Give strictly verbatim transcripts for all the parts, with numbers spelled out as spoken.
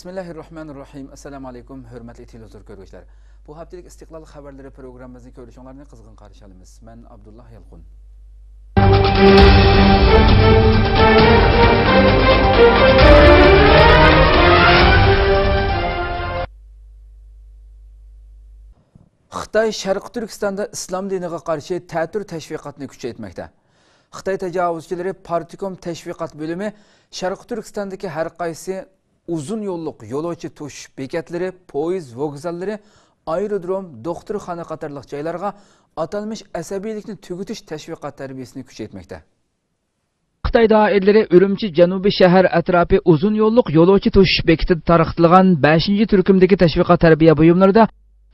بىسمىللاھىررەھمانىررەھىم. ئەسسالامۇ ئەلەيكۇم، ھۆرمەتلىك تېلېۋىزور كۆرگۈچىلەر. بۇ ھەپتىلىك ئىستىقلال خەۋەرلىرى پروگراممىمىزنى كۆرۈشۈڭلارنى قىزغىن قارشى ئالىمىز. مەن ئابدۇللا يالقۇن. خىتاي شەرقىي تۈركىستاندا ئىسلام دىنىغا قارشى تەتۈر تەشۋىقاتنى كۈچەيتمەكتە. خىتاي تاجاۋۇزچىلىرى پارتكوم تەشۋىقات بۆلۈمى شەرقىي تۈركىستاندىكى ھەر قايسى ئۇزۇن يوللۇق يولۇچى توشۇش بېكەتلىرى، پويىز ۋوگزاللىرى، ئايرودروم، دوختۇرخانا قاتارلىق جايلارغا ئاتالمىش ئەسەبىيلىكنى تۈگىتىش تەشۋىقات تەربىيىسىنى كۈچەيتمەكتە. خىتاي دائىرىلىرى ئۈرۈمچى جەنۇبىي شەھەر ئەتراپى ئۇزۇن يوللۇق يولۇچى توشۇش بېكىتىدە تارقىتىلغان بەشىنچى تۈركۈمدىكى تەشۋىقات تەربىيە بۇيۇملىرىدا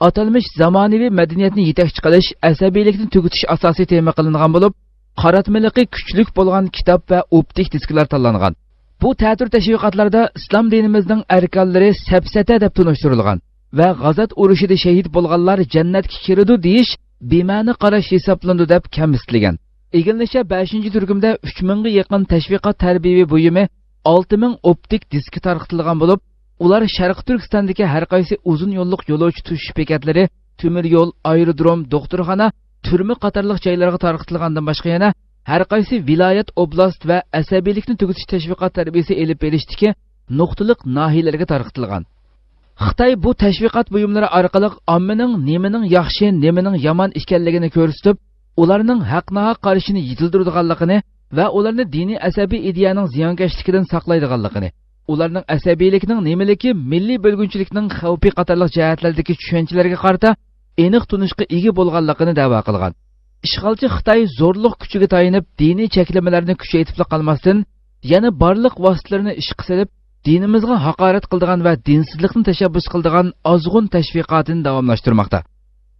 ئاتالمىش زامانىۋى مەدەنىيەتنى يېتەكچى قىلىش، ئەسەبىيلىكنى تۈگىتىش ئاساسىي تېما قىلىنغان بولۇپ، قاراتمىلىقى كۈچلۈك بولغان كىتاب ۋە ئوپتىك دىسكىلار تاللانغان. بۇ تەتۈر تەشۋىقاتلاردا ئىسلام دىنىمىزنىڭ ئەركانلىرى سەپسەتە دەپ تونۇشتۇرۇلغان ۋە غازات ئۇرۇشىدا شېھىت بولغانلار جەننەتكە كىرىدۇ دېيىش بىمەنە قاراش ھېسابلىنىدۇ دەپ كەمسىتىلگەن. ئىگىلىنىشىچە، بەشىنچى تۈركۈمدە ئۈچ مىڭغا يېقىن تەشۋىقات تەربىيەۋى بۇيۇمى، ئالتە مىڭ ئوپتىك دىسكى تارقىتىلغان بولۇپ، ئۇلار شەرقىي تۈركىستاندىكى ھەر قايسى ئۇزۇن يوللۇق يولۇچى توشۇش بېكەتلىرى، تۆمۈر يول، ئايرودروم، دوختۇرخانا، تۈرمە قاتارلىق جايلارغا تارقىتىلغاندىن باشقا، يەنە ھەر قايسى ۋىلايەت، ئوبلاست ۋە ئەسەبىيلىكنى تۈگىتىش تەشۋىقات تەربىيىسى ئېلىپ بېرىشتىكى نۇقتىلىق ناھىيەلەرگە تارقىتىلغان. خىتاي بۇ تەشۋىقات بۇيۇملىرى ئارقىلىق ئاممىنىڭ نېمىنىڭ ياخشى، نېمىنىڭ يامان ئىكەنلىكىنى كۆرسىتىپ، ئۇلارنىڭ ھەق-ناھەق قارىشىنى يېتىلدۈرىدىغانلىقىنى ۋە ئۇلارنى دىنىي ئەسەبىي ئىدىيەنىڭ زىيانكەشلىكىدىن ساقلايدىغانلىقىنى، ئۇلارنىڭ ئەسەبىيلىكنىڭ نېمىلىكى، مىللىي بۆلگۈنچىلىكنىڭ خەۋپى قاتارلىق جەھەتلەردىكى چۈشەنچىلەرگە قارىتا ئېنىق تونۇشقا ئىگە بولغانلىقىنى دەۋا قىلغان. ئىشغالچى خىتاي زورلۇق كۈچىگە تايىنىپ، دىنىي چەكلىمىلەرنى كۈچەيتىپلا قالماستىن، يەنە بارلىق ۋاسىتىلىرىنى ئىشقا سېلىپ، دىنىمىزغا ھاقارەت قىلىدىغان ۋە دىنسىزلىقنى تەشەببۇس قىلىدىغان ئازغۇن تەشۋىقاتىنى داۋاملاشتۇرماقتا.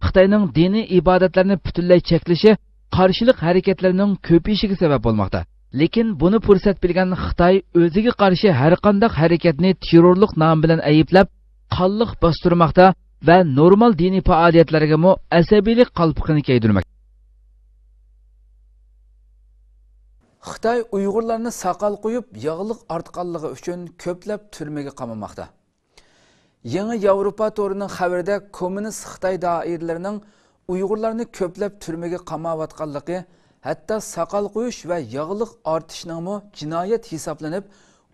خىتاينىڭ دىنىي ئىبادەتلەرنى پۈتۈنلەي چەكلىشى قارشىلىق ھەرىكەتلىرىنىڭ كۆپىيىشىگە سەۋەب بولماقتا. لېكىن بۇنى پۇرسەت بىلگەن خىتاي ئۆزىگە قارشى ھەرقانداق ھەرىكەتنى تېررورلۇق نامى بىلەن ئەيىبلەپ، قانلىق باستۇرماقتا ۋە نورمال دىنىي پائالىيەتلەرگىمۇ ئەسەبىيلىك قالپىقىنى كىيدۈرمەكتە. خىتاي ئۇيغۇرلارنى ساقال قويۇپ، ياغلىق ئارتقانلىقى ئۈچۈن كۆپلەپ تۈرمىگە قامىماقتا. يېڭى ياۋروپا تورىنىڭ خەۋىرىدە كوممۇنىست خىتاي دائىرىلىرىنىڭ ئۇيغۇرلارنى كۆپلەپ تۈرمىگە قاماۋاتقانلىقى، ھەتتا ساقال قويۇش ۋە ياغلىق ئارتىشنىڭمۇ جىنايەت ھېسابلىنىپ،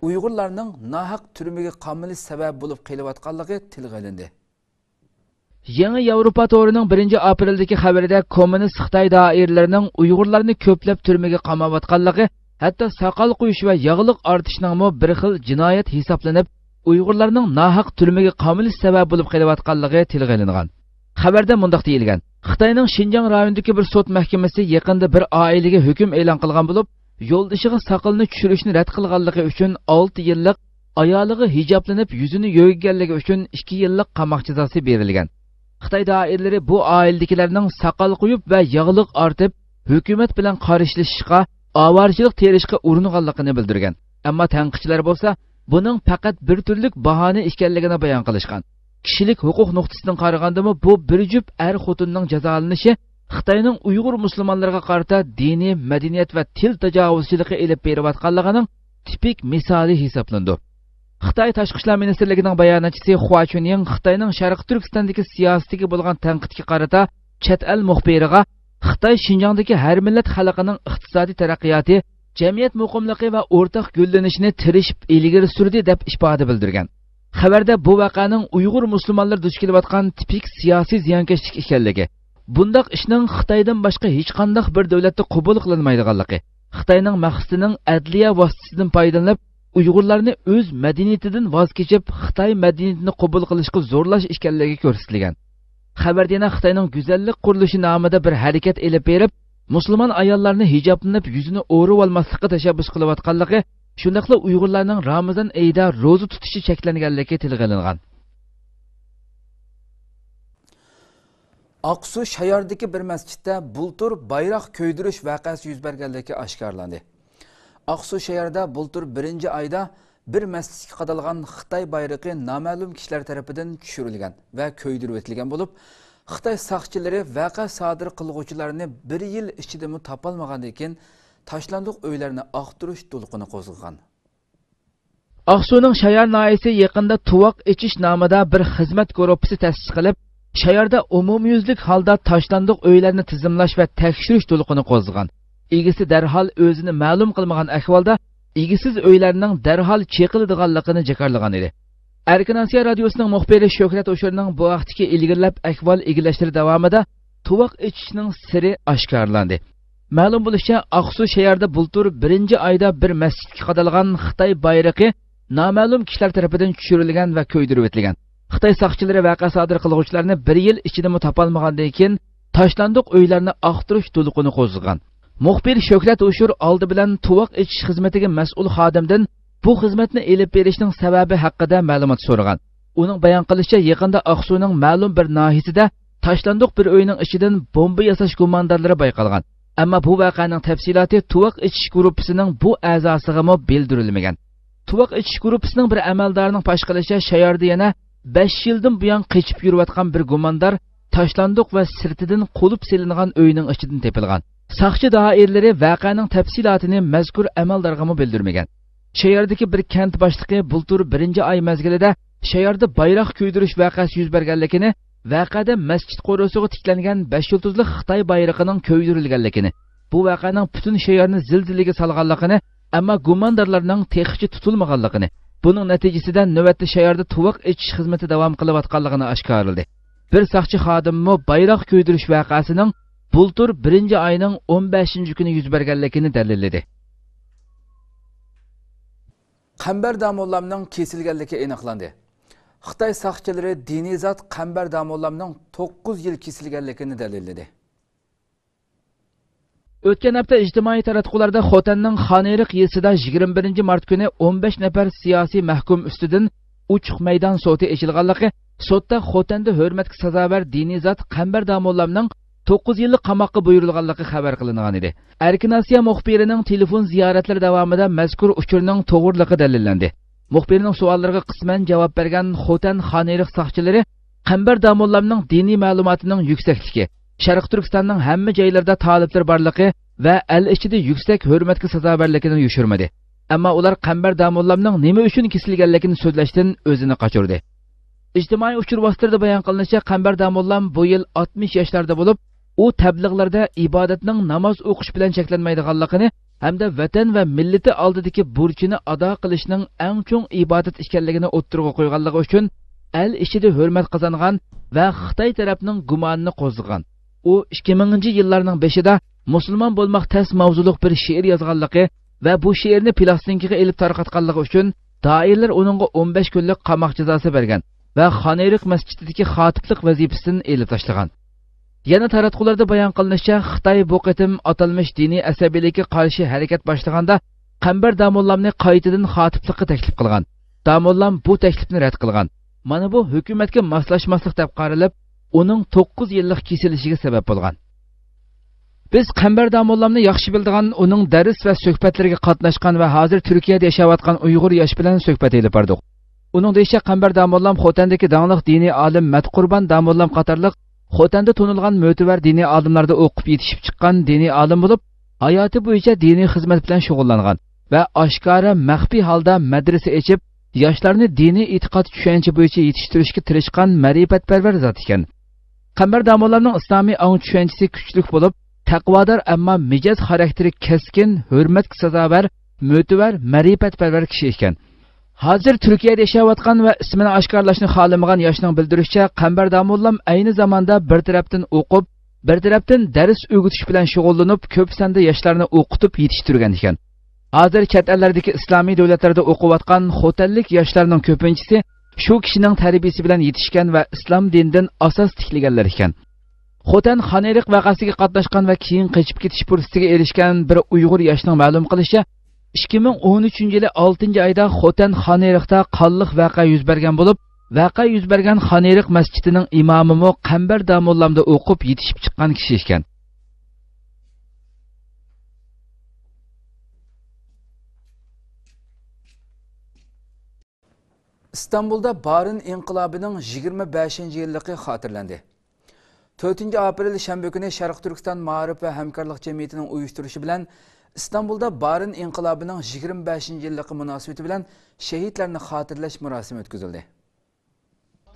ئۇيغۇرلارنىڭ ناھەق تۈرمىگە قامىلىش سەۋەبى بولۇپ قېلىۋاتقانلىقى تىلغا ئېلىندى. يېڭى ياۋروپا تورىنىڭ بىرىنچى ئاپرېلدىكى خەۋىرىدە كوممۇنىست خىتاي دائىرىلىرىنىڭ ئۇيغۇرلارنى كۆپلەپ تۈرمىگە قاماۋاتقانلىقى، ھەتتا ساقال قويۇش ۋە ياغلىق ئارتىشنىڭمۇ بىر خىل جىنايەت ھېسابلىنىپ، ئۇيغۇرلارنىڭ ناھەق تۈرمىگە قامىلىش سەۋەبى بولۇپ قېلىۋاتقانلىقى تىلغا ئېلىنغان. خەۋەردە مۇنداق دېيىلگەن: خىتاينىڭ شىنجاڭ رايونىدىكى بىر سوت مەھكىمىسى يېقىندا بىر ئائىلىگە ھۆكۈم ئېلان قىلغان بولۇپ، يولدىشىغا ساقىلىنى چۈشۈرۈشنى رەت قىلغانلىقى ئۈچۈن ئالتە يىللىق، ئايالىغا ھىجابلىنىپ يۈزىنى يۆگىگەنلىكى ئۈچۈن ئىككى يىللىق قاماق جازاسى بېرىلگەن. خىتاي دائىرىلىرى بۇ ئائىلىدىكىلەرنىڭ ساقال قويۇپ ۋە ياغلىق ئارتىپ، ھۆكۈمەت بىلەن قارشىلىشىشقا، ئاۋارىچىلىك تېرىشقا ئۇرۇنغانلىقىنى بىلدۈرگەن. ئەمما تەنقىدچىلەر بولسا، بۇنىڭ پەقەت بىر تۈرلۈك باھانە ئىكەنلىكىنى بايان قىلىشقان. كىشىلىك ھوقۇق نۇقتىسىدىن قارىغاندىمۇ، بۇ بىر جۈپ ئەر خوتۇننىڭ جازالىنىشى خىتاينىڭ ئۇيغۇر مۇسۇلمانلىرىغا قارىتا دىنىي، مەدەنىيەت ۋە تىل تاجاۋۇزچىلىقى ئېلىپ بېرىۋاتقانلىقىنىڭ تىپىك مىسالى ھېسابلىنىدۇ. خىتاي تاشقى ئىشلار مىنىستىرلىكىنىڭ باياناتچىسى خۇا چۈنيىڭ خىتاينىڭ شەرقىي تۈركىستاندىكى سىياسىتىگە بولغان تەنقىدكە قارىتا چەت ئەل مۇخبىرىغا خىتاي شىنجاڭدىكى ھەر مىللەت خەلقىنىڭ ئىقتىسادىي تەرەققىياتى، جەمئىيەت مۇقىملىقى ۋە ئورتاق گۈللىنىشىنى تىرىشىپ ئىلگىرى سۈردى، دەپ ئىپادە بىلدۈرگەن. خەۋەردە بۇ ۋەقەنىڭ ئۇيغۇر مۇسۇلمانلىرى دۇچ كېلىۋاتقان تىپىك سىياسىي زىيانكەشلىك ئىكەنلىكى، بۇنداق ئىشنىڭ خىتايدىن باشقا ھېچقانداق بىر دۆلەتتە قوبۇل قىلىنمايدىغانلىقى، خىتاينىڭ مەقسىتىنىڭ ئەدلىيە ۋاسىتىسىدىن پايدىلىنىپ، ئۇيغۇرلارنى ئۆز مەدەنىيىتىدىن ۋاز كېچىپ، خىتاي مەدەنىيىتىنى قوبۇل قىلىشقا زورلاش ئىكەنلىكى كۆرسىتىلگەن. خەۋەردە يەنە خىتاينىڭ گۈزەللىك قۇرۇلۇشى نامىدا بىر ھەرىكەت ئېلىپ بېرىپ، مۇسۇلمان ئاياللارنى ھىجابلىنىپ يۈزىنى ئورىۋالماسلىققا تەشەببۇس قىلىۋاتقانلىقى، شۇنداقلا ئۇيغۇرلارنىڭ رامىزان ئېيىدا روزا تۇتۇشى چەكلەنگەنلىكى تىلغا ئېلىنغان. ئاقسۇ شايارىدىكى بىر مەسچىتتە بۇلتۇر بايراق كۆيدۈرۈش ۋەقەسى يۈز بەرگەنلىكى ئاشكارىلاندى. ئاقسۇ شايارىدا بۇلتۇر بىرىنچى ئايدا بىر مەسچىتكە قادالغان خىتاي بايرىقى نامەلۇم كىشىلەر تەرىپىدىن چۈشۈرۈلگەن ۋە كۆيدۈرۈۋېتىلگەن بولۇپ، خىتاي ساقچىلىرى ۋەقە سادىر قىلغۇچىلارنى بىر يىل ئىچىدىمۇ تاپالمىغاندىن كېيىن، تاشلاندۇق ئۆيلەرنى ئاختۇرۇش دولقۇنى قوزغىغان. ئاقسۇنىڭ شايار ناھىيەسى يېقىندا تۇۋاق ئېچىش نامىدا بىر خىزمەت گۇرۇپپىسى تەسىس قىلىپ، شاياردا ئومۇميۈزلۈك ھالدا تاشلاندۇق ئۆيلەرنى تىزىملاش ۋە تەكشۈرۈش دولقۇنى قوزغىغان. ئىگىسى دەرھال ئۆزىنى مەلۇم قىلمىغان ئەھۋالدا ئىگىسىز ئۆيلەرنىڭ دەرھال چېقىلىدىغانلىقىنى جاكارلىغان ئىدى. ئەركىن ئاسىيا رادىيوسىنىڭ مۇخبىرى شۆھرەت ئۇچۇرنىڭ بۇ ھەقتىكى ئىلگىرىلەپ ئەھۋال ئىگىلەشلىرى داۋامىدا تۇۋاق ئېچىشنىڭ سىرى ئاشكارىلاندى. مەلۇم بولۇشىچە، ئاقسۇ شەھەردە بۇلتۇر بىرىنچى ئايدا بىر مەسچىتكە قادالغان خىتاي بايرىقى نامەلۇم كىشىلەر تەرىپىدىن چۈشۈرۈلگەن ۋە كۆيدۈرۈۋېتىلگەن. خىتاي ساقچىلىرى ۋەقە سادىر قىلغۇچىلارنى بىر يىل ئىچىدىمۇ تاپالمىغاندىن كېيىن، تاشلاندۇق ئۆيلەرنى ئاختۇرۇش دولقۇنى قوزغىغان. مۇخبىر شۆھرەت ئۇچۇر ئالدى بىلەن تۇۋاق ئېچىش خىزمىتىگە مەسئۇل خادىمدىن بۇ خىزمەتنى ئېلىپ بېرىشنىڭ سەۋەبى ھەققىدە مەلۇمات سورىغان. ئۇنىڭ بايان قىلىشىچە، يېقىندا ئاقسۇنىڭ مەلۇم بىر ناھىيەسىدە تاشلاندۇق بىر ئۆينىڭ ئىچىدىن بومبا ياساش گۇماندارلىرى بايقالغان. ئەمما بۇ ۋەقەنىڭ تەپسىلاتى تۇۋاق ئېچىش گۇرۇپپىسىنىڭ بۇ ئەزاسىغىمۇ بىلدۈرۈلمىگەن. تۇۋاق ئېچىش گۇرۇپپىسىنىڭ بىر ئەمەلدارىنىڭ پاش قىلىشىچە، شاياردا يەنە بەش يىلدىن بۇيان قېچىپ يۈرۈۋاتقان بىر گۇماندار تاشلاندۇق ۋە سىرتىدىن قۇلۇپ سېلىنغان ئۆينىڭ ئىچىدىن تېپىلغان. ساقچى دائىرىلىرى ۋەقەنىڭ تەپسىلاتىنى مەزكۇر ئەمەلدارغىمۇ بىلدۈرمىگەن. شاياردىكى بىر كەنت باشلىقى بۇلتۇر بىرىنچى ئاي مەزگىلىدە شاياردا بايراق كۆيدۈرۈش ۋەقەسى يۈز بەرگەنلىكىنى، ۋەقەدە مەسچىت قورۇسىغا تىكلەنگەن بەش يۇلتۇزلۇق خىتاي بايرىقىنىڭ كۆيدۈرۈلگەنلىكىنى، بۇ ۋەقەنىڭ پۈتۈن شايارنى زىلزىلىگە سالغانلىقىنى، ئەمما گۇماندارلارنىڭ تېخىچە تۇتۇلمىغانلىقىنى، بۇنىڭ نەتىجىسىدە نۆۋەتتە شاياردا تۇۋاق ئېچىش خىزمىتى داۋام قىلىۋاتقانلىقىنى ئاشكارىلىدى. بىر ساقچى خادىمىمۇ بايراق كۆيدۈرۈش ۋەقەسىنىڭ بۇلتۇر بىرىنچى ئاينىڭ ئون بەشىنچى كۈنى يۈز بەرگەنلىكىنى دەلىللىدى. قەمبەر داموللامنىڭ كېسىلگەنلىكى ئېنىقلاندى. خىتاي ساقچىلىرى دىنىي زات قەمبەر داموللامنىڭ توققۇز يىل كېسىلگەنلىكىنى دەلىللىدى. ئۆتكەن ھەپتە ئىجتىمائىي تاراتقۇلاردا خوتەننىڭ خانئېرىق يېزىسىدا يىگىرمە بىرىنچى مارت كۈنى ئون بەش نەپەر سىياسىي مەھكۇم ئۈستىدىن ئوچۇق مەيدان سوتى ئېچىلغانلىقى، سوتتا خوتەندە ھۆرمەتكە سازاۋەر دىنىي زات قەمبەر داموللامنىڭ توققۇز يىللىق قاماققا بۇيرۇلغانلىقى خەۋەر قىلىنغانىدى. ئەركىن ئاسىيا مۇخبىرىنىڭ تېلېفون زىيارەتلىرى داۋامىدا مەزكۇر ئۇچۇرنىڭ توغرىلىقى دەلىللەندى. مۇخبىرنىڭ سوئاللىرىغا قىسمەن جاۋاب بەرگەن خوتەن خانئېرىق ساقچىلىرى قەمبەر داموللامنىڭ دىنىي مەلۇماتىنىڭ يۈكسەكلىكى، شەرقىي تۈركىستاننىڭ ھەممە جايلىرىدا تالىپلىرى بارلىقى ۋە ئەل ئىچىدە يۈكسەك ھۆرمەتكە سازاۋەرلىكىنى يوشۇرمىدى. ئەمما ئۇلار قەمبەر داموللامنىڭ نېمە ئۈچۈن كېسىلگەنلىكىنى سۆزلەشتىن ئۆزىنى قاچۇردى. ئىجتىمائىي ئۇچۇر ۋاسىتىلىرىدا بايان قىلىنىشىچە، قەمبەر داموللام بۇ يىل ئاتمىش ياشلاردا بولۇپ، ئۇ تەبلىغلاردا ئىبادەتنىڭ ناماز ئوقۇش بىلەن چەكلەنمەيدىغانلىقىنى ھەمدە ۋەتەن ۋە مىللىتى ئالدىدىكى بۇرچىنى ئادا قىلىشنىڭ ئەڭ چوڭ ئىبادەت ئىكەنلىكىنى ئوتتۇرىغا قويغانلىقى ئۈچۈن ئەل ئىچىدە ھۆرمەت قازانغان ۋە خىتاي تەرەپنىڭ گۇمانىنى قوزغىغان. ئۇ ئىككى مىڭىنچى يىللارنىڭ بېشىدا مۇسۇلمان بولماق تەس ماۋزۇلۇق بىر شېئىر يازغانلىقى ۋە بۇ شېئىرنى پىلاستىنكىغا ئېلىپ تارقاتقانلىقى ئۈچۈن دائىرىلەر ئۇنىڭغا ئون بەش كۈنلۈك قاماق جازاسى بەرگەن ۋە خانئېرىق مەسچىتىدىكى خاتىپلىق ۋەزىپىسىدىن ئېلىپ تاشلىغان. يەنە تاراتقۇلاردا بايان قىلىنىشىچە، خىتاي بۇ قېتىم ئاتالمىش دىنىي ئەسەبىيلىككە قارشى ھەرىكەت باشلىغاندا، قەمبەر داموللامنى قايتىدىن خاتىپلىققا تەكلىپ قىلغان. داموللام بۇ تەكلىپنى رەت قىلغان. مانا بۇ ھۆكۈمەتكە ماسلاشماسلىق دەپ قارىلىپ، ئۇنىڭ توققۇز يىللىق كېسىلىشىگە سەۋەب بولغان. بىز قەمبەر داموللامنى ياخشى بىلىدىغان، ئۇنىڭ دەرس ۋە سۆھبەتلىرىگە قاتناشقان ۋە ھازىر تۈركىيەدە ياشاۋاتقان ئۇيغۇر ياش بىلەن سۆھبەت ئېلىپ باردۇق. ئۇنىڭ دېيىشىچە، قەمبەر داموللام خوتەندىكى داڭلىق دىنىي ئالىم مەتقۇربان داموللام قاتارلىق خوتەندە تونۇلغان مۆتىۋەر دىنىي ئالىملاردا ئوقۇپ يېتىشىپ چىققان دىنىي ئالىم بولۇپ، ھاياتى بويىچە دىنىي خىزمەت بىلەن شۇغۇللانغان ۋە ئاشكارا مەخپىي ھالدا مەدرىسە ئېچىپ، ياشلارنى دىنىي ئېتىقاد چۈشەنچە بويىچە يېتىشتۈرۈشكە تىرىشقان مەرىپەتپەرۋەر زات ئىكەن. قەمبەر داموللامنىڭ ئىسلامىي ئاڭ چۈشەنچىسى كۈچلۈك بولۇپ، تەقۋادار، ئەمما مىجەز خاراكتېرى كەسكىن، ھۆرمەتكە سازاۋەر، مۆتىۋەر، مەرىپەتپەرۋەر كىشى ئىكەن. ھازىر تۈركىيەدە ياشاۋاتقان ۋە ئىسمىنى ئاشكارىلاشنى خالىمىغان ياشنىڭ بىلدۈرۈشىچە، قەمبەر داموللام ئەينى زاماندا بىر تەرەپتىن ئوقۇپ، بىر تەرەپتىن دەرس ئۆگىتىش بىلەن شۇغۇللىنىپ، كۆپ ساندا ياشلارنى ئوقۇتۇپ يېتىشتۈرگەن ئىكەن. ھازىر چەت ئەللەردىكى ئىسلامىي دۆلەتلەردە ئوقۇۋاتقان خوتەنلىك ياشلارنىڭ كۆپىنچىسى شۇ كىشىنىڭ تەربىيىسى بىلەن يېتىشكەن ۋە ئىسلام دىنىدىن ئاساس تىكلىگەنلەر ئىكەن. خوتەن خانئېرىق ۋەقەسىگە قاتناشقان ۋە كېيىن قېچىپ كېتىش پۇرسىتىگە ئېرىشكەن بىر ئۇيغۇر ياشنىڭ مەلۇم قىلىشىچە، ئىككى مىڭ ئون ئۈچىنچى يىلى ئالتىنچى ئايدا خوتەن خانئېرىقتا قانلىق ۋەقە يۈز بەرگەن بولۇپ، ۋەقە يۈز بەرگەن خانئېرىق مەسچىتىنىڭ ئىمامىمۇ قەمبەر داموللامدا ئوقۇپ يېتىشىپ چىققان كىشى ئىكەن. ئىستانبۇلدا بارىن ئىنقىلابىنىڭ يىگىرمە بەشىنچى يىللىقى خاتىرىلەندى. تۆتىنچى ئاپرېل شەنبە كۈنى شەرقىي تۈركىستان مائارىپ ۋە ھەمكارلىق جەمئىيىتىنىڭ ئۇيۇشتۇرۇشى بىلەن ئىستانبۇلدا بارىن ئىنقىلابىنىڭ يىگىرمە بەشىنچى يىللىقى مۇناسىۋىتى بىلەن شېھىتلەرنى خاتىرىلەش مۇراسىمى ئۆتكۈزۈلدى.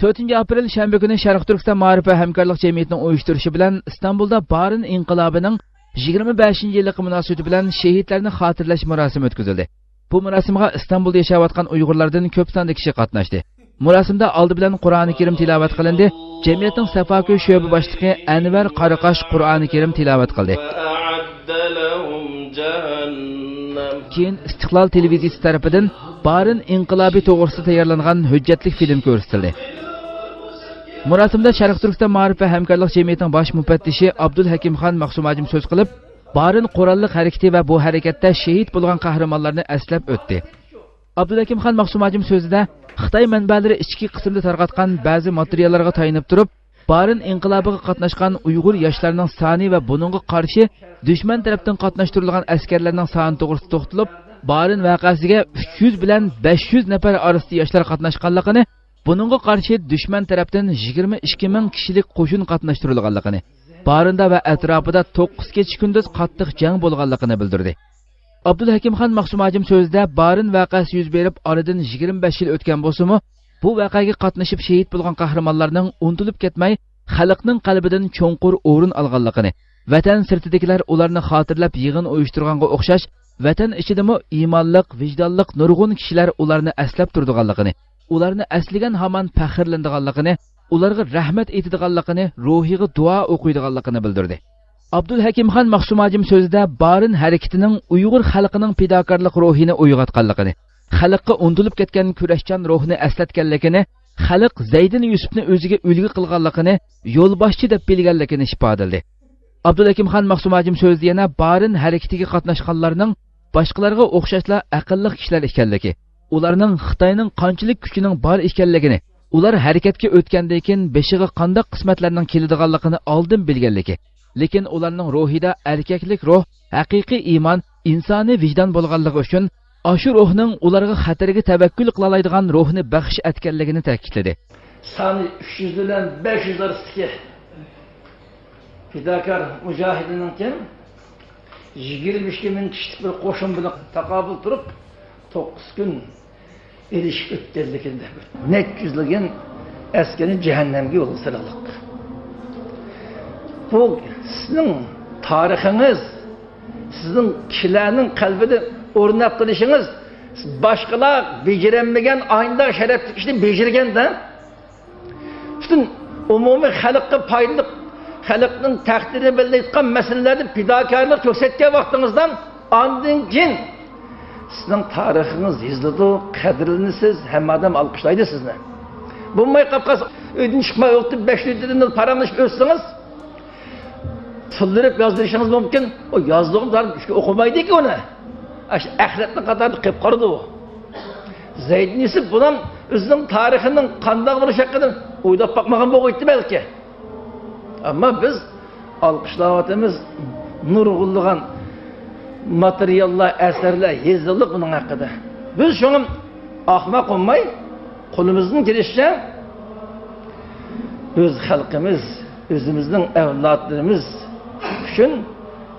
تۆتىنچى ئاپرېل شەنبە كۈنى شەرقىي تۈركىستان مائارىپ ۋە ھەمكارلىق جەمئىيىتىنىڭ ئۇيۇشتۇرۇشى بىلەن ئىستانبۇلدا بارىن ئىنقىلابىنىڭ يىگىرمە بەشىنچى يىللىقى مۇناسىۋىتى بىلەن شېھىتلەرنى خاتىرىلەش مۇراسىمى ئۆتكۈزۈلدى. بۇ مۇراسىمغا ئىستانبۇلدا ياشاۋاتقان ئۇيغۇرلاردىن كۆپ ساندا كىشى قاتناشتى. مۇراسىمدا ئالدى بىلەن قۇرئانى كەرىم تىلاۋەت قىلىندى. جەمئىيەتنىڭ سەفاكۆي شۆبە باشلىقى ئەنۋەر قاراقاش قۇرئانى كەرىم تىلاۋەت قىلدى. كېيىن ئىستىقلال تېلېۋىزىيىسى تەرىپىدىن بارىن ئىنقىلابى توغرىسىدا تەييارلانغان ھۆججەتلىك فىلىم كۆرسىتىلدى. مۇراسىمدا شەرقىي تۈركىستان مائارىپ ۋە ھەمكارلىق جەمئىيىتىنىڭ باش مۇپەتتىشى ئابدۇلھەكىمخان مەخسۇمھاجىم سۆز قىلىپ، بارىن قوراللىق ھەرىكىتى ۋە بۇ ھەرىكەتتە شېھىت بولغان قەھرىمانلارنى ئەسلەپ ئۆتتى. ئابدۇلھەكىمخان مەخسۇمھاجىم سۆزىدە، خىتاي مەنبەلىرى ئىچكى قىسىمدا تارقاتقان بەزى ماتېرىياللارغا تايىنىپ تۇرۇپ، بارىن ئىنقىلابىغا قاتناشقان ئۇيغۇر ياشلارنىڭ سانى ۋە بۇنىڭغا قارشى دۈشمەن تەرەپتىن قاتناشتۇرۇلغان ئەسكەرلەرنىڭ سانى توغرىسىدا توختىلىپ، بارىن ۋەقەسىگە ئۈچ يۈز بىلەن بەش يۈز نەپەر ئارىسىدا ياشلار قاتناشقانلىقىنى، بۇنىڭغا قارشى دۈشمەن تەرەپتىن يىگىرمە ئىككى مىڭ كىشىلىك قوشۇن قاتناشتۇرۇلغانلىقىنى، بارىندا ۋە ئەتراپىدا توققۇز كېچە-كۈندۈز قاتتىق جەڭ بولغانلىقىنى بىلدۈردى. ئابدۇلھەكىمخان مەخسۇمھاجىم سۆزىدە، بارىن ۋەقەسى يۈز بېرىپ ئارىدىن يىگىرمە بەش يىل ئۆتكەن بولسىمۇ، بۇ ۋەقەگە قاتنىشىپ شېھىت بولغان قەھرىمانلارنىڭ ئۇنتۇلۇپ كەتمەي، خەلقنىڭ قەلبىدىن چوڭقۇر ئورۇن ئالغانلىقىنى، ۋەتەن سىرتىدىكىلەر ئۇلارنى خاتىرىلەپ يىغىن ئۇيۇشتۇرغانغا ئوخشاش، ۋەتەن ئىچىدىمۇ ئىمانلىق، ۋىجدانلىق نۇرغۇن كىشىلەر ئۇلارنى ئەسلەپ تۇرىدىغانلىقىنى، ئۇلارنى ئەسلىگەن ھامان پەخىرلىنىدىغانلىقىنى، ئۇلارغا رەھمەت ئېيتىدىغانلىقىنى، روھىغا دۇئا ئوقۇيدىغانلىقىنى بىلدۈردى. ئابدۇلھەكىمخان مەخسۇمھاجىم سۆزىدە بارىن ھەرىكىتىنىڭ ئۇيغۇر خەلقىنىڭ پىداكارلىق روھىنى ئويغاتقانلىقىنى، خەلققە ئۇنتۇلۇپ كەتكەن كۈرەشچان روھنى ئەسلەتكەنلىكىنى، خەلق زەيدىن يۈسۈپنى ئۆزىگە ئۈلگە قىلغانلىقىنى، يولباشچى دەپ بىلگەنلىكىنى ئىپادىلىدى. ئابدۇلھەكىمخان مەخسۇمھاجىم سۆزىدە يەنە بارىن ھەرىكىتىگە قاتناشقانلارنىڭ باشقىلارغا ئوخشاشلا ئەقىللىق كىشىلەر ئىكەنلىكى، ئۇلارنىڭ خىتاينىڭ قانچىلىك كۈچىنىڭ بار ئىكەنلىكىنى، ئۇلار ھەرىكەتكە ئۆتكەندىن كېيىن بېشىغا قانداق قىسمەتلەرنىڭ كېلىدىغانلىقىنى ئالدىن بىلگەنلىكى، لېكىن ئۇلارنىڭ روھىدا ئەركەكلىك روھ، ھەقىقىي ئىمان، ئىنسانىي ۋىجدان بولغانلىقى ئۈچۈن، ئاشۇ روھنىڭ ئۇلارغا خەتەرگە تەۋەككۈل قىلالايدىغان روھنى بەخش ئەتكەنلىكىنى تەكىتلىدى. سانى ئۈچ يۈز بىلەن بەش يۈز ئارىسىدىكى پىداكار مۇجاھىدنىڭكى يىگىرمە ئىككى مىڭ كىشىلىك بىر قوشۇن بىلەن تاقابىل تۇرۇپ، توققۇز كۈن ئېلىشىپ ئۆتكەنلىكىنى، نەچچە يۈزلىگەن ئەسكەرنى جەھەننەمگە يولغا سالغانلىق. بۇ سىزنىڭ تارىخىڭىز، سىزنىڭ كىشىلەرنىڭ قەلبىدە ئورناپ قېلىشىڭىز، باشقىلار بېجىرەلمىگەن ئاينىدا شەرەپلىك ئىشنى بېجىرگەندە، پۈتۈن ئومۇمىي خەلققە پايدىلىق، خەلقنىڭ تەقدىرىنى بەلگىلەيدىغان مەسىلىلەردە پىداكارلىق كۆرسەتكەن ۋاقتىڭىزدا، ئاندىن كېيىن سىزنىڭ تارىخىڭىز يېزىلىدۇ، قەدىرلىنىسىز، ھەممە ئادەم ئالقىشلايدۇ سىزنى. بولماي قاپقالسا، ئۆيدىن چىقماي ئولتۇرۇپ، بەش ئۆيدىن پاراڭلىشىپ ئۆتسىڭىز، تىلدىرىپ يازدۇرۇشىڭىز مۇمكىن. ئۇ يازدۇرغان ئوقۇمايدىكى ئۇنى. ئاشۇ ئەخلەتنىڭ قاتارىدا قېلىپ قالىدۇ ئۇ. زەيدىن يۈسۈپ بۇنىڭ ئۆزىنىڭ تارىخىنىڭ قانداق بولۇشى ھەققىدە ئويلاپ باقمىغان بولغىيتتى بەلكى. ئەمما بىز ئالقىشلاۋاتىمىز، نۇرغۇنلىغان ماتېرىياللار، ئەسەرلەر يېزىلدى بۇنىڭ ھەققىدە. بىز شۇڭا ئاخماق بولماي، قولىمىزدىن كېلىشىچە ئۆز خەلقىمىز، ئۆزىمىزنىڭ ئەۋلادلىرىمىز ئۈچۈن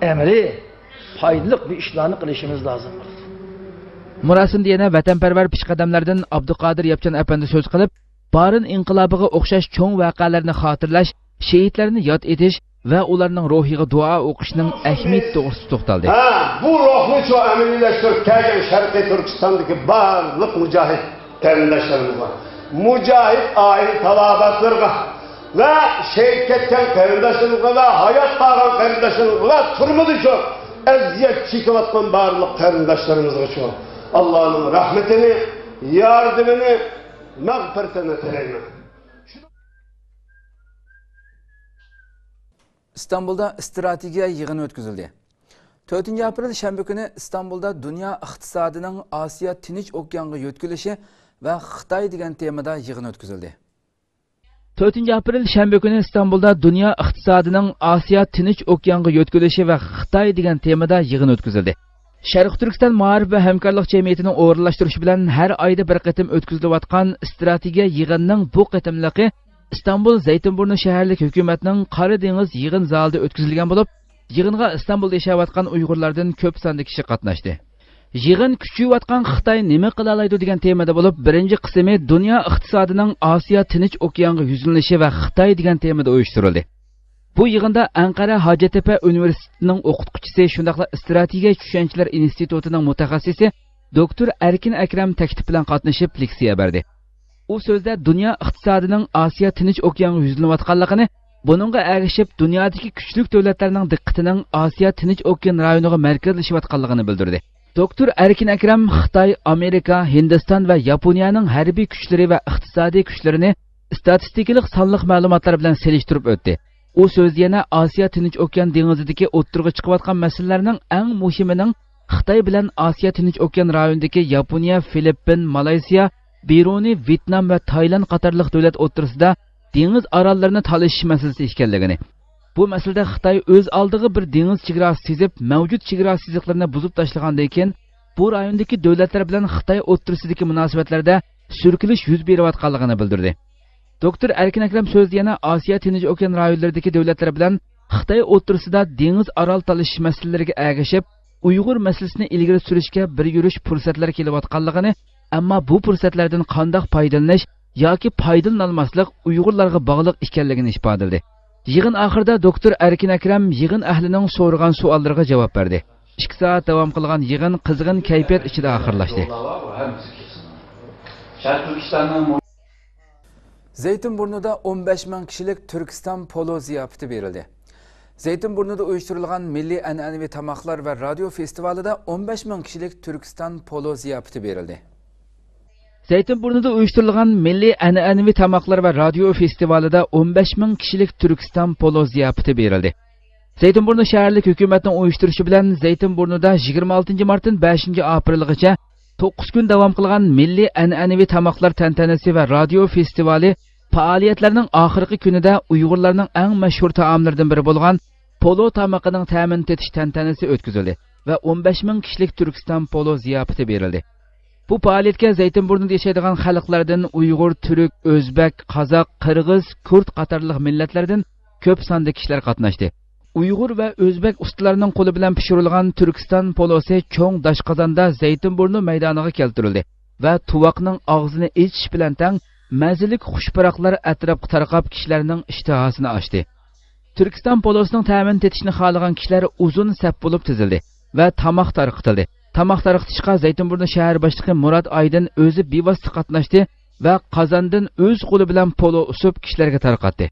ئەمەلىي پايدىلىق بىر ئىشلارنى قىلىشىمىز لازىم بولىدۇ. مۇراسىمدا يەنە ۋەتەنپەرۋەر پېشقەدەملەردىن ئابدۇقادىر ياپچان ئەپەندى سۆز قىلىپ، بارىن ئىنقىلابىغا ئوخشاش چوڭ ۋەقەلەرنى خاتىرىلەش، شېھىتلەرنى ياد ئېتىش ۋە ئۇلارنىڭ روھىغا دۇئا ئوقۇشنىڭ ئەھمىيىتى توغرىسىدا توختالدى. ھە، بۇ روھنى شۇ ئەمەلىيلەشتۈرۈپ كەلگەن شەرقىي تۈركىستاندىكى بارلىق مۇجاھىد قېرىنداشلىرىمىزغا، مۇجاھىد ئائىلە تالاۋاتلىرىغا ۋە شېھىت كەتكەن قېرىنداشلىرىمىزغا ۋە ھايات قالغان قېرىنداشلىرىمىزغا ۋە تۈرمىدىچۇ ئەزىيەت چېكىۋاتقان بارلىق قېرىنداشلىرىمىزغىچۇ ئاللانىڭ رەھمىتىنى، ياردىمىنى، مەغپىرىتىنى تىلەيمەن. ئىستانبۇلدا ئىستراتېگىيە يىغىنى ئۆتكۈزۈلدى. تۆتىنچى ئاپرېل شەنبە كۈنى ئىستانبۇلدا دۇنيا ئىقتىسادىنىڭ ئاسىيا تىنچ ئوكيانغا يۆتكىلىشى ۋە خىتاي دېگەن تېمىدا يىغىن ئۆتكۈزۈلدى. تۆتىنچى ئاپرېل شەنبە كۈنى ئىستانبۇلدا دۇنيا ئىقتىسادىنىڭ ئاسىيا تىنچ ئوكيانغا يۆتكىلىشى ۋە خىتاي دېگەن تېمىدا يىغىن ئۆتكۈزۈلدى. شەرقىي تۈركىستان مائارىپ ۋە ھەمكارلىق جەمئىيىتىنىڭ ئورۇنلاشتۇرۇشى بىلەن ھەر ئايدا بىر قېتىم ئۆتكۈزۈلۈۋاتقان ئىستراتېگىيە يىغىنىنىڭ بۇ قېتىملىقى ئىستانبۇل زەيتىنبۇرنۇ شەھەرلىك ھۆكۈمەتنىڭ قارا دېڭىز يىغىن زالىدا ئۆتكۈزۈلگەن بولۇپ، يىغىنغا ئىستانبۇلدا ياشاۋاتقان ئۇيغۇرلاردىن كۆپ ساندا كىشى قاتناشتى. يىغىن كۈچىيىۋاتقان خىتاي نېمە قىلالايدۇ دېگەن تېمىدا بولۇپ، بىرىنچى قىسمى دۇنيا ئىقتىسادىنىڭ ئاسىيا تىنچ ئوكيانغا يۈزلىنىشى ۋە خىتاي دېگەن تېمىدا ئۇيۇشتۇرۇلدى. بۇ يىغىندا ئەنقەرە ھاجەتتەپە ئۇنىۋېرسىتېتىنىڭ ئوقۇتقۇچىسى، شۇنداقلا ئىستراتېگىيە چۈشەنچىلەر ئىنستىتۇتىنىڭ مۇتەخەسسىسى دوكتور ئەركىن ئەكرەم تەكلىپ بىلەن قاتنىشىپ لېكسىيە بەردى. ئۇ سۆزىدە دۇنيا ئىقتىسادىنىڭ ئاسىيا تىنچ ئوكيانغا يۈزلىنىۋاتقانلىقىنى، بۇنىڭغا ئەگىشىپ دۇنيادىكى كۈچلۈك دۆلەتلەرنىڭ دىققىتىنىڭ ئاسىيا تىنچ ئوكيان رايونىغا مەركەزلىشىۋاتقانلىقىنى بىلدۈردى. دوكتور ئەركىن ئەكرەم خىتاي، ئامېرىكا، ھىندىستان ۋە ياپونىيەنىڭ ھەربىي كۈچلىرى ۋە ئىقتىسادىي كۈچلىرىنى ئىستاتىستىكىلىق سانلىق مەلۇماتلار بىلەن سېلىشتۇرۇپ ئۆتتى. ئۇ سۆزىدە يەنە ئاسىيا تىنچ ئوكيان دېڭىزىدىكى ئوتتۇرىغا چىقىۋاتقان مەسىلىلەرنىڭ ئەڭ مۇھىمىنىڭ خىتاي بىلەن ئاسىيا تىنچ ئوكيان رايونىدىكى ياپونىيە، فىلىپپىن، مالايسىيا، بىرۇنىي، ۋيېتنام ۋە تايلاند قاتارلىق دۆلەت ئوتتۇرىسىدا دېڭىز ئاراللىرىنى تالىشىش مەسىلىسى ئىكەنلىكىنى، بۇ مەسىلىدە خىتاي ئۆز ئالدىغا بىر دېڭىز چېگراسى سىزىپ، مەۋجۇت چېگرا سىزىقلىرىنى بۇزۇپ تاشلىغاندىن كېيىن، بۇ رايوندىكى دۆلەتلەر بىلەن خىتاي ئوتتۇرىسىدىكى مۇناسىۋەتلەردە سۈركىلىش يۈز بېرىۋاتقانلىقىنى بىلدۈردى. دوكتور ئەركىن ئەكرەم سۆزىدە يەنە ئاسىيا تىنچ ئوكيان رايونلىرىدىكى دۆلەتلەر بىلەن خىتاي ئوتتۇرىسىدا دېڭىز ئارال تالىشىش مەسىلىلىرىگە ئەگىشىپ، ئۇيغۇر مەسىلىسىنى ئىلگىرى سۈرۈشكە بىر يۈرۈش پۇرسەتلەر كېلىۋاتقانلىقىنى، ئەمما بۇ پۇرسەتلەردىن قانداق پايدىلىنىش ياكى پايدىلىنالماسلىق ئۇيغۇرلارغا باغلىق ئىكەنلىكىنى ئىپادىلىدى. يىغىن ئاخىرىدا دوكتور ئەركىن ئەكرەم يىغىن ئەھلىنىڭ سورىغان سوئاللىرىغا جاۋاب بەردى. ئىككى سائەت داۋام قىلغان يىغىن قىزغىن كەيپىيات ئىچىدە ئاخىرلاشتى. زەيتىنبۇرنۇدا ئون بەش مىڭ كىشىلىك تۈركىستان پولو زىياپىتى بېرىلدى. زەيتىنبۇرنۇدا ئۇيۇشتۇرۇلغان مىللىي ئەنئەنىۋى تاماقلار ۋە رادىيو فېستىۋالىدا ئون بەش مىڭ كىشىلىك تۈركىستان پولو زىياپىتى بېرىلدى. زەيتىنبۇرنۇدا ئۇيۇشتۇرۇلغان مىللىي ئەنئەنىۋى تاماقلار ۋە رادىيو فېستىۋالىدا ئون بەش مىڭ كىشىلىك تۈركىستان پولو زىياپىتى بېرىلدى. زەيتىنبۇرنۇ شەھەرلىك ھۆكۈمەتنىڭ ئۇيۇشتۇرۇشى بىلەن زەيتىنبۇرنۇدا يىگىرمە ئالتىنچى مارتتىن بەشىنچى ئاپرېلغىچە توققۇز كۈن داۋام قىلغان مىللىي ئەنئەنىۋى تاماقلار تەنتەنىسى ۋە رادىيو فېستىۋالى پائالىيەتلەرنىڭ ئاخىرقى كۈنىدە ئۇيغۇرلارنىڭ ئەڭ مەشھۇر تائاملىرىدىن بىرى بولغان پولو تامىقىنىڭ تەمىنى تېتىش تەنتەنىسى ئۆتكۈزۈلدى ۋە ئون بەش مىڭ كىشىلىك تۈركىستان پولو زىياپىتى بېرىلدى. بۇ پائالىيەتكە زەيتىنبۇرنۇدا ياشايدىغان خەلقلەردىن ئۇيغۇر، تۈرك، ئۆزبەك، قازاق، قىرغىز، كۇرد قاتارلىق مىللەتلەردىن كۆپ ساندا كىشىلەر قاتناشتى. ئۇيغۇر ۋە ئۆزبەك ئۇستىلارنىڭ قولى بىلەن پىشۇرۇلغان تۈركىستان پولوسى چوڭ داشقازاندا زەيتىنبۇرنۇ مەيدانىغا كەلتۈرۈلدى ۋە تۇۋاقنىڭ ئاغزىنى ئېچىش بىلەن تەڭ مەززىلىك خۇش پۇراقلار ئەتراپقا تارقاپ، كىشىلەرنىڭ ئىشتىھاسىنى ئاچتى. تۈركىستان پولوسىنىڭ تەمىنى تېتىشنى خالىغان كىشىلەر ئۇزۇن سەپ بولۇپ تىزىلدى ۋە تاماق تارقىتىلدى. تاماق تارقىتىشقا زەيتىنبۇرنۇ شەھەر باشلىقى مۇرات ئايدىن ئۆزى بىۋاسىتە قاتناشتى ۋە قازاندىن ئۆز قولى بىلەن پولو ئۇسۇپ كىشىلەرگە تارقاتتى.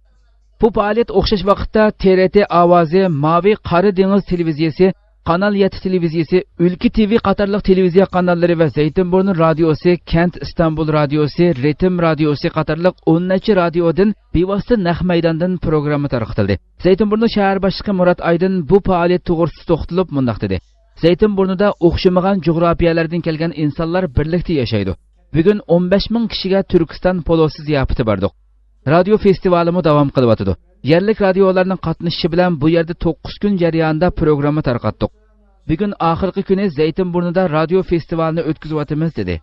بۇ پائالىيەت ئوخشاش ۋاقىتتا تې رې تې ئاۋازى، ماۋى قارا دېڭىز تېلېۋىزىيەسى، قانال يەتتە تېلېۋىزىيەسى، ئۈلكە تى ۋى قاتارلىق تېلېۋىزىيە قاناللىرى ۋە زەيتىنبۇرنۇ رادىيوسى، كەنت ئىستانبۇل رادىيوسى، رىتىم رادىيوسى قاتارلىق ئون نەچچە رادىيودىن بىۋاسىتە نەق مەيداندىن پروگرامما تارقىتىلدى. زەيتىنبۇرنۇ شەھەر باشلىقى مۇرات ئايدىن بۇ پائالىيەت توغرىسىدا توختىلىپ مۇنداق دېدى: زەيتىنبۇرنۇدا ئوخشىمىغان جۇغراپىيەلەردىن كەلگەن ئىنسانلار بىرلىكتە ياشايدۇ. بۈگۈن ئون بەش مىڭ كىشىگە تۈركىستان پولوسى زىياپىتى بەردۇق. رادىيو فېستىۋالىمۇ داۋام قىلىۋاتىدۇ. يەرلىك رادىيولارنىڭ قاتنىشىشى بىلەن بۇ يەردە توققۇز كۈن جەريانىدا پروگرامما تارقاتتۇق. بۈگۈن ئاخىرقى كۈنى زەيتىنبۇرنۇدا رادىيو فېستىۋالىنى ئۆتكۈزۈۋاتىمىز، دېدى.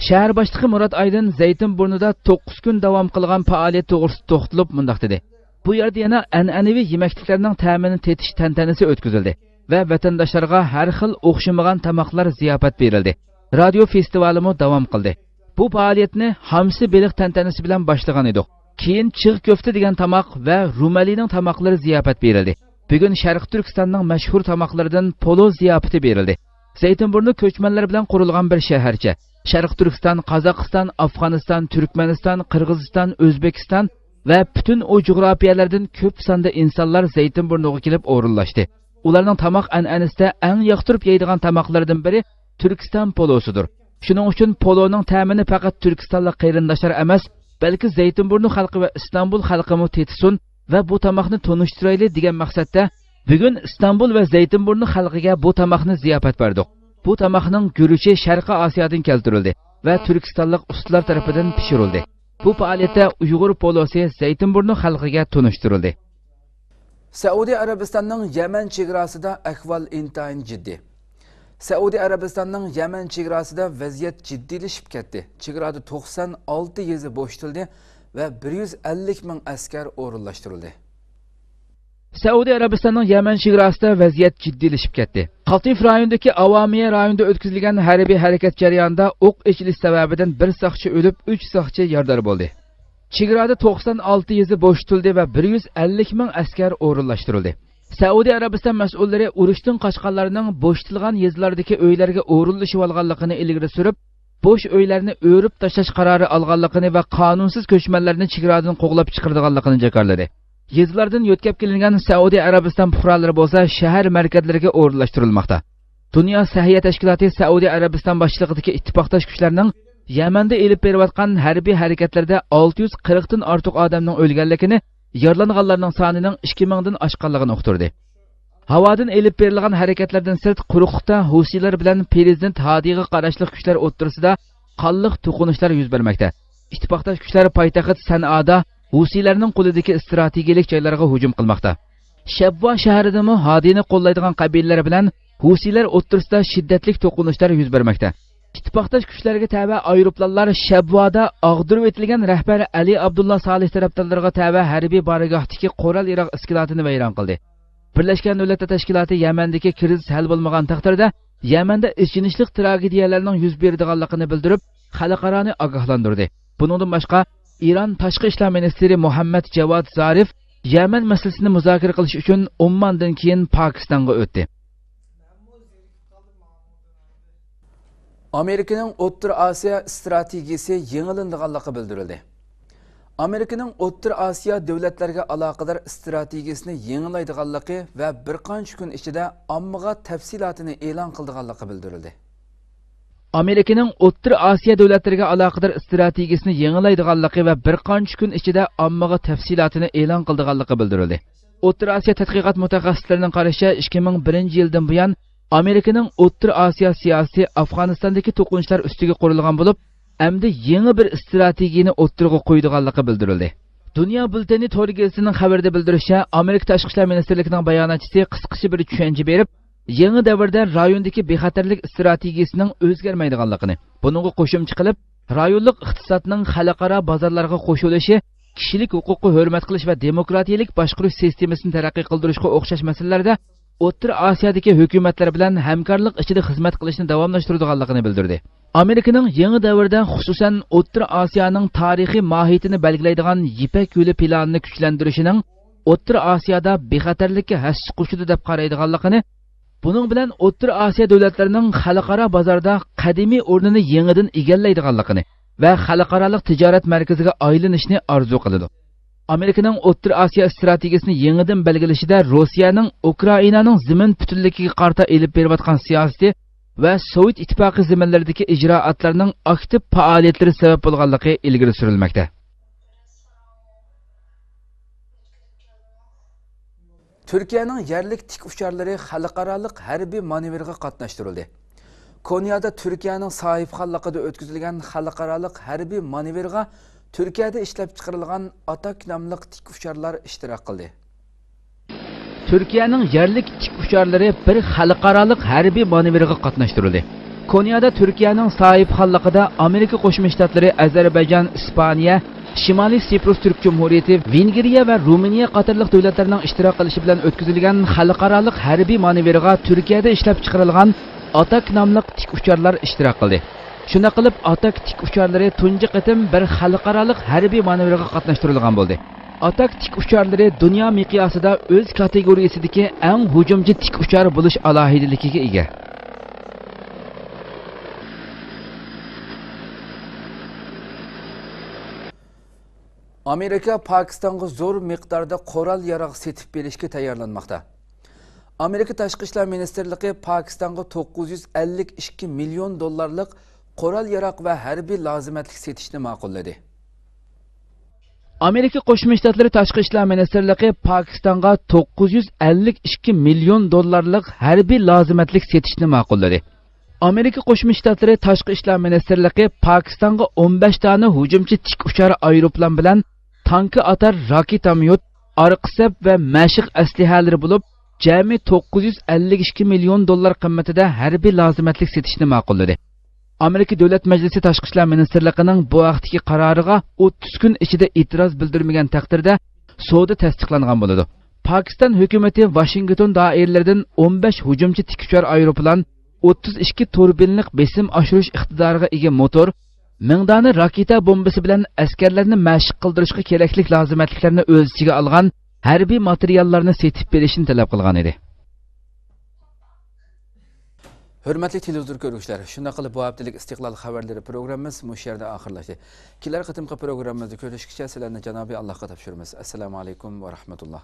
شەھەر باشلىقى مۇرات ئايدىن زەيتىنبۇرنۇدا توققۇز كۈن داۋام قىلغان پائالىيەت توغرىسىدا توختىلىپ مۇنداق دېدى: بۇ يەردە يەنە ئەنئەنىۋى يېمەكلىكلەرنىڭ تەمىنى تېتىش تەنتەنىسى ئۆتكۈزۈلدى ۋە ۋەتەنداشلارغا ھەر خىل ئوخشىمىغان تاماقلار زىياپەت بېرىلدى. رادىيو فېستىۋالىمۇ داۋام قىلدى. بۇ پائالىيەتنى ھامسى بېلىق تەنتەنىسى بىلەن باشلىغان ئىدۇق. كېيىن چىغ كۆفتە دېگەن تاماق ۋە رومەلىنىڭ تاماقلىرى زىياپەت بېرىلدى. بۈگۈن شەرقىي تۈركىستاننىڭ مەشھۇر تاماقلىرىدىن پولو زىياپىتى بېرىلدى. زەيتىنبۇرنۇ كۆچمەنلەر بىلەن قۇرۇلغان بىر شەھەرچە. شەرقىي تۈركىستان، قازاقىستان، ئافغانىستان، تۈركمەنىستان، قىرغىزىستان، ئۆزبېكىستان ۋە پۈتۈن ئۇ جۇغراپىيەلەردىن كۆپ ساندا ئىنسانلار زەيتىنبۇرنۇغا كېلىپ ئورۇنلاشتى. ئۇلارنىڭ تاماق ئەنئەنىسىدە ئەڭ ياقتۇرۇپ يەيدىغان تاماقلىرىدىن بىرى تۈركىستان پولوسىدۇر. شۇنىڭ ئۈچۈن پولونىڭ تەمىنى پەقەت تۈركىستانلىق قېرىنداشلار ئەمەس، بەلكى زەيتىنبۇرنۇ خەلقى ۋە ئىستانبۇل خەلقىمۇ تېتىسۇن ۋە بۇ تاماقنى تونۇشتۇرايلى دېگەن مەقسەتتە، بۈگۈن ئىستانبۇل ۋە زەيتىنبۇرنۇ خەلقىگە بۇ تاماقنى زىياپەت بەردۇق. بۇ تاماقنىڭ گۈرۈچى شەرقىي ئاسىيادىن كەلتۈرۈلدى ۋە تۈركىستانلىق ئۇستىلار تەرىپىدىن پىشۇرۇلدى. بۇ پائالىيەتتە ئۇيغۇر پولوسى زەيتىنبۇرنۇ خەلقىگە تونۇشتۇرۇلدى. سەئۇدى ئەرەبىستاننىڭ يەمەن چېگراسىدا ئەھۋال ئىنتايىن جىددىي. سەئۇدى ئەرەبىستاننىڭ يەمەن چېگراسىدا ۋەزىيەت جىددىيلىشىپ كەتتى. چېگرادا توقسان ئالتە يېزا بوشىتىلدى ۋە بىر يۈز ئەللىك مىڭ ئەسكەر ئورۇنلاشتۇرۇلدى. سەئۇدى ئەرەبىستاننىڭ يەمەن چېگراسىدا ۋەزىيەت جىددىيلىشىپ كەتتى. قاتىف رايونىدىكى ئاۋامىيە رايونىدا ئۆتكۈزۈلگەن ھەربىي ھەرىكەت جەريانىدا ئوق ئېچىلىش سەۋەبىدىن بىر ساقچى ئۆلۈپ، ئۈچ ساقچى يارىدار بولدى. چېگرادا توقسان ئالتە يېزا بوشىتىلدى ۋە بىر يۈز ئەللىك مىڭ ئەسكەر ئورۇنلاشتۇرۇلدى. سەئۇدى ئەرەبىستان مەسئۇللىرى ئۇرۇشتىن قاچقانلارنىڭ بوشىتىلغان يېزىلاردىكى ئۆيلەرگە ئورۇنلىشىۋالغانلىقىنى ئىلگىرى سۈرۈپ، بوش ئۆيلەرنى ئۆرۈپ تاشلاش قارارى ئالغانلىقىنى ۋە قانۇنسىز كۆچمەنلەرنى چېگرادىن قوغلاپ چىقىرىدىغانلىقىنى جاكارلىدى. يېزىلاردىن يۆتكەپ كېلىنگەن سەئۇدى ئەرەبىستان پۇقرالىرى بولسا شەھەر مەركەزلىرىگە ئورۇنلاشتۇرۇلماقتا. دۇنيا سەھىيە تەشكىلاتى سەئۇدى ئەرەبىستان باشچىلىقىدىكى ئىتتىپاقداش كۈچلەرنىڭ يەمەندە ئېلىپ بېرىۋاتقان ھەربىي ھەرىكەتلىرىدە ئالتە يۈز قىرىقتىن ئارتۇق ئادەمنىڭ ئۆلگەنلىكىنى، يارىلانغانلارنىڭ سانىنىڭ ئىككى مىڭدىن ئاشقانلىقىنى ئۇقتۇردى. ھاۋادىن ئېلىپ بېرىلغان ھەرىكەتلەردىن سىرت، قۇرۇقلۇقتا ھۇسىيلار بىلەن پىرېزىدېنت ھادىغا قاراشلىق كۈچلەر ئوتتۇرىسىدا قانلىق توقۇنۇشلار يۈز بەرمەكتە. ئىتتىپاقداش كۈچلەر پايتەخت سەنئادا ھۇسىيلارنىڭ قولىدىكى ئىستراتېگىيەلىك جايلارغا ھۇجۇم قىلماقتا. شەبۋا شەھىرىدىمۇ ھادىنى قوللايدىغان قەبىلىلەر بىلەن ھۇسىيلار ئوتتۇرىسىدا شىددەتلىك توقۇنۇشلار يۈز بەرمەكتە. ئىتتىپاقداش كۈچلەرگە تەۋە ئايروپىلانلار شەبۋادا ئاغدۇرۇۋېتىلگەن رەھبەر ئەلى ئابدۇللا سالىھ تەرەپدارلىرىغا تەۋە ھەربىي بارگاھتىكى قورال ياراغ ئىسكىلاتىنى ۋەيران قىلدى. بىرلەشكەن دۆلەتلەر تەشكىلاتى يەمەندىكى كىرىزىس ھەل بولمىغان تەقدىردە، يەمەندە ئېچىنىشلىق تراگېدىيەلەرنىڭ يۈز بېرىدىغانلىقىنى بىلدۈرۈپ، خەلقئارانى ئاگاھلاندۇردى. بۇنىڭدىن باشقا، ئىران تاشقى ئىشلار مىنىستىرى مۇھەممەد جاۋاد زارىف يەمەن مەسىلىسىنى مۇزاكىرە قىلىش ئۈچۈن ئومماندىن كېيىن پاكىستانغا ئۆتتى. ئامېرىكىنىڭ ئوتتۇرا ئاسىيا ئىستراتېگىيىسى يېڭىلىنىدىغانلىقى بىلدۈرۈلدى. ئامېرىكىنىڭ ئوتتۇرا ئاسىيا دۆلەتلەرگە ئالاقىدار ئىستراتېگىيىسىنى يېڭىلايدىغانلىقى ۋە بىر قانچە كۈن ئىچىدە ئاممىغا تەپسىلاتىنى ئېلان قىلىدىغانلىقى بىلدۈرۈلدى. ئامېرىكىنىڭ ئوتتۇرا ئاسىيا دۆلەتلىرىگە ئالاقىدار ئىستراتېگىيىسىنى يېڭىلايدىغانلىقى ۋە بىر قانچە كۈن ئىچىدە ئاممىغا تەپسىلاتىنى ئېلان قىلىدىغانلىقى بىلدۈرۈلدى. ئوتتۇرا ئاسىيا تەتقىقات مۇتەخەسسىسلىرىنىڭ قارىشىچە، ئىككى مىڭ بىرىنچى يىلدىن بۇيان ئامېرىكىنىڭ ئوتتۇرا ئاسىيا سىياسىتى ئافغانىستاندىكى توقۇنۇشلار ئۈستىگە قۇرۇلغان بولۇپ، ئەمدى يېڭى بىر ئىستراتېگىيىنى ئوتتۇرىغا قويىدىغانلىقى بىلدۈرۈلدى. دۇنيا بۈلتېنى تور گېزىتىنىڭ خەۋىرىدە بىلدۈرۈشىچە، ئامېرىكا تاشقى ئىشلار مىنىستىرلىكىنىڭ باياناتچىسى قىسقىچە بىر چۈشەنچە بېرىپ، يېڭى دەۋردە رايوندىكى بىخەتەرلىك ئىستراتېگىيىسىنىڭ ئۆزگەرمەيدىغانلىقىنى، بۇنىڭغا قوشۇمچە قىلىپ، رايونلۇق ئىقتىسادنىڭ خەلقئارا بازارلارغا قوشۇلۇشى، كىشىلىك ھوقۇققا ھۆرمەت قىلىش ۋە دېموكراتىيەلىك باشقۇرۇش سىستېمىسىنى تەرەققىي قىلدۇرۇشقا ئوخشاش مەسىلىلەردە ئوتتۇرا ئاسىيادىكى ھۆكۈمەتلەر بىلەن ھەمكارلىق ئىچىدە خىزمەت قىلىشنى داۋاملاشتۇرىدىغانلىقىنى بىلدۈردى. ئامېرىكىنىڭ يېڭى دەۋردە، خۇسۇسەن، ئوتتۇرا ئاسىيانىڭ تارىخىي ماھىيىتىنى بەلگىلەيدىغان يىپەك يولى پىلانىنى كۈچلەندۈرۈشىنىڭ ئوتتۇرا ئاسىيادا بىخەتەرلىككە ھەسسە قوشىدۇ دەپ قارايدىغانلىقىنى، بۇنىڭ بىلەن ئوتتۇرا ئاسىيا دۆلەتلىرىنىڭ خەلقئارا بازاردا قەدىمىي ئورنىنى يېڭىدىن ئىگىلەيدىغانلىقىنى ۋە خەلقئارالىق تىجارەت مەركىزىگە ئايلىنىشنى ئارزۇ قىلىدۇ. ئامېرىكىنىڭ ئوتتۇرا ئاسىيا ئىستراتېگىيىسىنى يېڭىدىن بەلگىلىشىدە روسىيەنىڭ ئۇكرائىنانىڭ زېمىن پۈتۈنلۈكىگە قارىتا ئېلىپ بېرىۋاتقان سىياسىتى ۋە سوۋېت ئىتتىپاقى زېمىنلىرىدىكى ئىجرائاتلارنىڭ ئاكتىپ پائالىيەتلىرى سەۋەب بولغانلىقى ئىلگىرى سۈرۈلمەكتە. تۈركىيەنىڭ يەرلىك تىك ئۇچارلىرى خەلقئارالىق ھەربىي مانېۋىرغا قاتناشتۇرۇلدى. كونيادا تۈركىيەنىڭ ساھىبخانلىقىدا ئۆتكۈزۈلگەن خەلقئارالىق ھەربىي مانېۋىرغا تۈركىيەدە ئىشلەپچىقىرىلغان ئاتاك ناملىق تىك ئۇچارلار ئىشتىراك قىلدى. تۈركىيەنىڭ يەرلىك تىك ئۇچارلىرى بىر خەلقئارالىق ھەربىي مانېۋىرغا قاتناشتۇرۇلدى. كونيادا تۈركىيەنىڭ ساھىبخانلىقىدا ئامېرىكا قوشما شتاتلىرى، ئەزەربەيجان، ئىسپانىيە، شىمالىي سىپرۇس تۈرك جۇمھۇرىيىتى، ۋېنگرىيە ۋە رومىنىيە قاتارلىق دۆلەتلەرنىڭ ئىشتىراك قىلىشى بىلەن ئۆتكۈزۈلگەن خەلقئارالىق ھەربىي مانېۋىرغا تۈركىيەدە ئىشلەپچىقىرىلغان ئاتاك ناملىق تىك ئۇچارلار ئىشتىراك قىلدى. شۇنداق قىلىپ، ئاتاك تىك ئۇچارلىرى تۇنجى قېتىم بىر خەلقئارالىق ھەربىي مانېۋىرغا قاتناشتۇرۇلغان بولدى. ئاتاك تىك ئۇچارلىرى دۇنيا مىقياسىدا ئۆز كاتېگورىيىسىدىكى ئەڭ ھۇجۇمچى تىك ئۇچار بولۇش ئالاھىدىلىكىگە ئىگە. ئامېرىكا پاكىستانغا زور مىقداردا قورال ياراغ سېتىپ بېرىشكە تەييارلانماقتا. ئامېرىكا تاشقى ئىشلار مىنىستىرلىقى پاكىستانغا توققۇز يۈز ئەللىك ئىككى مىليون دوللارلىق قورال ياراغ ۋە ھەربىي لازىمەتلىك سېتىشنى ماقۇللىدى. ئامېرىكا قوشما شتاتلىرى تاشقى ئىشلار مىنىستىرلىقى پاكىستانغا توققۇز يۈز ئەللىك ئىككى مىليون دوللارلىق ھەربىي لازىمەتلىك سېتىشنى ماقۇللىدى. ئامېرىكا قوشما شتاتلىرى تاشقى ئىشلار مىنىستىرلىقى پاكىستانغا ئون بەش دانە ھۇجۇمچى تىك ئۇچار ئايروپىلان بىلەن تانكا ئاتار راكېتاميوت، ئارقا سەپ ۋە مەشىق ئەسلىھەلىرى بولۇپ، جەمئىي توققۇز يۈز ئەللىك ئىككى مىليون دوللار قىممىتىدە ھەربىي لازىمەتلىك سېتىشنى ماقۇللىدى. ئامېرىكا دۆلەت مەجلىسى تاشقى ئىشلار مىنىستىرلىقىنىڭ بۇ ھەقتىكى قارارىغا ئوتتۇز كۈن ئىچىدە ئېتىراز بىلدۈرمىگەن تەقدىردە، سودا تەستىقلانغان بولىدۇ. پاكىستان ھۆكۈمىتى ۋاشىنگتون دائىرىلىرىدىن ئون بەش ھۇجۇمچى تىك ئۇچار ئايروپىلان، ئوتتۇز ئىككى تۇربىنىلىق بېسىم ئاشۇرۇش ئىقتىدارىغا ئىگە موتور، مىڭ دانە راكېتا بومبىسى بىلەن ئەسكەرلەرنى مەشىق قىلدۇرۇشقا كېرەكلىك لازىمەتلىكلەرنى ئۆز ئىچىگە ئالغان ھەربىي ماتېرىياللارنى سېتىپ بېرىشنى تەلەپ قىلغان ئىدى. ھۆرمەتلىك تېلېۋىزور كۆرگۈچىلەر، شۇنداق قىلىپ بۇ ھەپتىلىك ئىستىقلال خەۋەرلىرى پروگراممىمىز مۇشۇ يەردە ئاخىرلاشتى. كېلەر قېتىمقى پروگراممىمىزدا كۆرۈشكىچە سىلەرنى جانابىي ئاللاھقا تاپشۇرىمىز. ئەسسالامۇ ئەلەيكۇم ۋە رەھمەتۇللا.